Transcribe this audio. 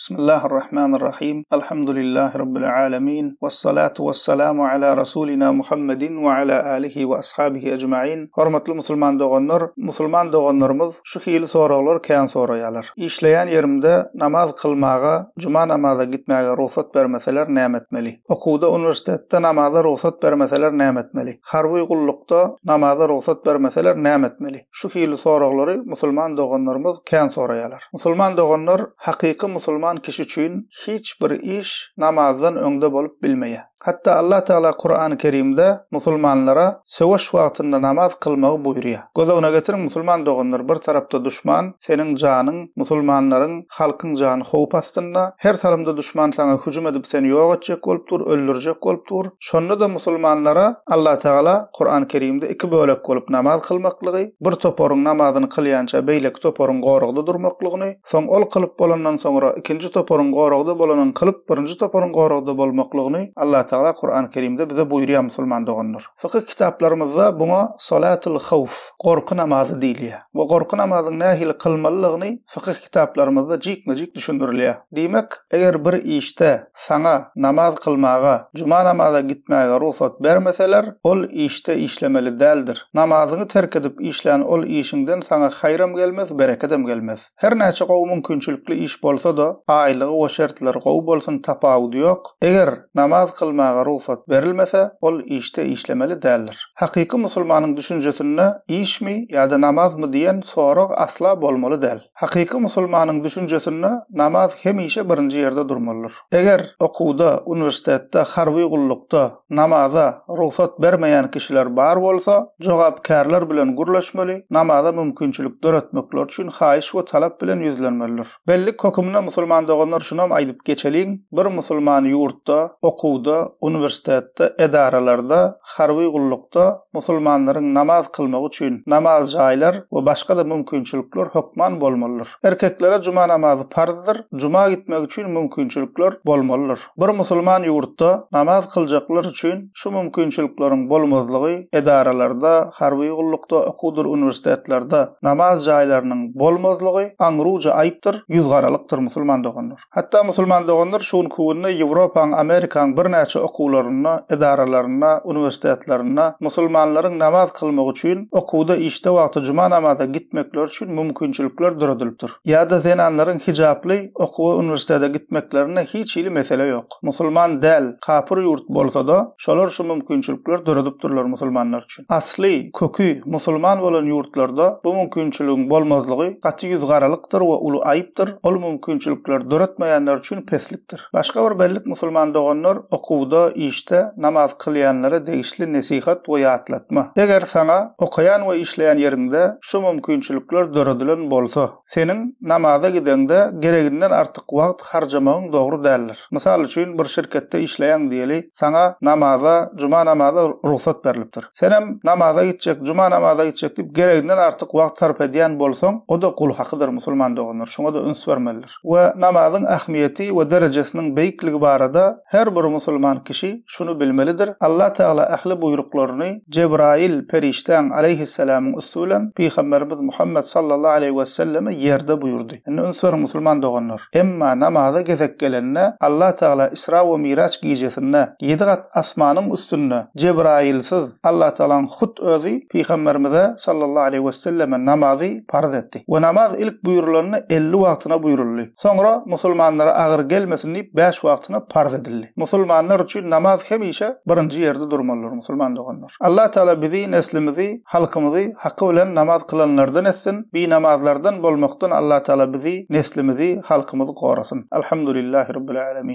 Bismillahirrahmanirrahim. Alhamdulillahi Rabbil alemin. Vessalatu vesselamu ala Rasulina Muhammedin ve ala alihi ve ashabihi ecmain. Hormatly musulman doganlar, musulman doganlarymyz şu hili soraglar kän soraýarlar. Işleýän ýerimde namaz kylmaga, juma namaza gitmäge rugsat bermeseler näme etmeli? Okuwda uniwersitetde namaza rugsat bermeseler näme etmeli? Harby gullukda namaza rugsat bermeseler näme etmeli? Şu hili soraglary musulman doganlarymyz kän soraýarlar. Musulman doganlar hakyky musulman kişi üçin hiç bir iş namazdan öňde bolup bilmeýär. Hatda Allah Tagala Kurany Kerimde musulmanlara söweş wagtynda namaz kylmagy buýurýar. Göz öňüne getiriň musulman doganlar bir tarapda duşman, seniň janyň, musulmanlaryň, halkyň jany howp astynda, her salymda duşman saňa hüjüm edip seni ýok etjek bolup dur, öldürjek bolup dur. Şonda-da musulmanlara Allah Tagala Kurany Kerimde iki bölek bolup namaz kylmaklygy, bir toparyň namazyny kylýança beýleki toparyň goragda durmaklygyny, soň ol kylyp bolandan soňra ikinji toparyň goragda bolanyny kylyp birinji toparyň goragda bolmaklygyny Allah Tagala Kurany Kerimde bize buýurýar musulman doganlar. Fykyh kitaplarymyzda buňa Solatul hawf, gorky namazy diýilýär. We gorky namazyň nähili kylmalydygyny fykyh kitaplarymyzda jikme-jik düşündirilýär. Diýmek, eger bir işde saňa namaz kylmaga, juma namaza gitmäge rugsat bermeseler, ol işde işlemeli däldir. Namazyňy terk edip işlän ol işiňden saňa haýram gelmez, berekedem gelmez. Her näçe gowy mümkinçilikli iş bolsa-da, aýlygy we şertleri gowy bolsun tapawudy ýok, eger namaz kylmaga rugsat berilmese, ol işde işlemeli däldir. Hakyky musulmanyň düşünjesinde işmi ýa-da namazmy diýen sorag asla bolmaly däl. Hakyky musulmanyň düşünjesinde namaz hemişe birinji ýerde durmalydyr. Eger okuwda, uniwersitetde, harby gullukda namaza rugsat bermeýän kişiler bar bolsa, jogapkärler bilen gürleşmeli, namaza mümkinçilik döretmekleri üçin haýyş we talap bilen ýüzlenmelidir. Bellik höküminde musulman doganlar şunam aýdyp geçeliň, bir musulman ýurtda, okuwda, uniwersitetde, edaralarda, harby gullukda musulmanlaryň namaz kylmagy üçin namaz jaýlar we başga-da mümkinçilikler hökman bolmalydyr. Erkeklere juma namazy parzdyr, juma gitmek üçin mümkinçilikler bolmalydyr. Bir musulman ýurtda namaz kyljaklar üçin şu mümkinçilikleriň bolmazlygy edaralarda, harby gullukda, okuwdyr uniwersitetlerde namaz jaýlarynyň bolmazlygy aňruja aýypdyr, ýüzgaralykdyr musulman doganlar. Hatda musulman doganlar şu günki günde Ýewropaň, Amerikaň birnäçe okuwlarynda, edaralarynda, uniwersitetlerinde musulmanlaryň namaz kylmagy üçin, okuwda, işde wagty juma namaza gitmekleri üçin mümkinçilikler döredilipdir. Ýa-da zenanlaryň hijaply okuwa, uniwersitete gitmeklerinde hiç hili mesele ýok. Musulman däl, kapyr ýurt bolsa-da, şolar şu mümkinçilikleri döredipdirler musulmanlar üçin. Asly, köki musulman bolan ýurtlarda bu mümkinçiligiň bolmazlygy gaty ýüzgaralykdyr we uly aýypdyr, ol mümkinçilikleri döretmeýänler üçin peslikdir. Başga bir bellik musulman doganlar okuwda, işde namaz kylýanlara degişli nesihat we ýatlatma. Eger saňa okaýan we işleýän ýeriňde şu mümkinçilikler döredilen bolsa, seniň namaza gideňde gereginden artyk wagt harjamagyň dogry däldir. Mysal üçin, bir şirketde işleýäň diýeli, saňa namaza, juma namaza rugsat berlipdir. Senem namaza gitjek, juma namaza gitjek diýip gereginden artyk wagt sarp edýän bolsaň, o-da gul hakydyr musulman doganlar, şuňa-da üns bermelidir. We namazyň ähmiýeti we derejesiniň beýikligi barada her bir musulman kişi şuny bilmelidir, Allah Tagala ähli buýruklaryny Jebraýyl perişdäň aleýhissalamyň üsti bilen Pygamberimiz Muhammet sallallahu aleýhi weselleme ýerde buýurdy. Indi üns beriň musulman doganlar. Emma namaza gezek gelende Allah Tagala Isra we Miraç gijesinde ýedi gat asmanyň üstünde Jebraýylsyz Allah Tagalaň hut özi Pygamberimize sallallahu aleýhi weselleme namazy parz etdi. We namaz ilk buýrulanda 50 wagtyna buýruldy. Soňra musulmanlara agyr gelmesin diýip bäş wagtyna parz edildi. Musulmanlar üçin namaz hemişe birinji ýerde durmalydyr musulman doganlar. Allah Tagala bizi, neslimizi, halkymyzy haky bilen namaz kylanlardan etsin, binamazlardan bolmakdan Allah Tagala bizi, neslimizi, halkymyzy gorasyn. Alhamdulillahi Rabbil Alemin.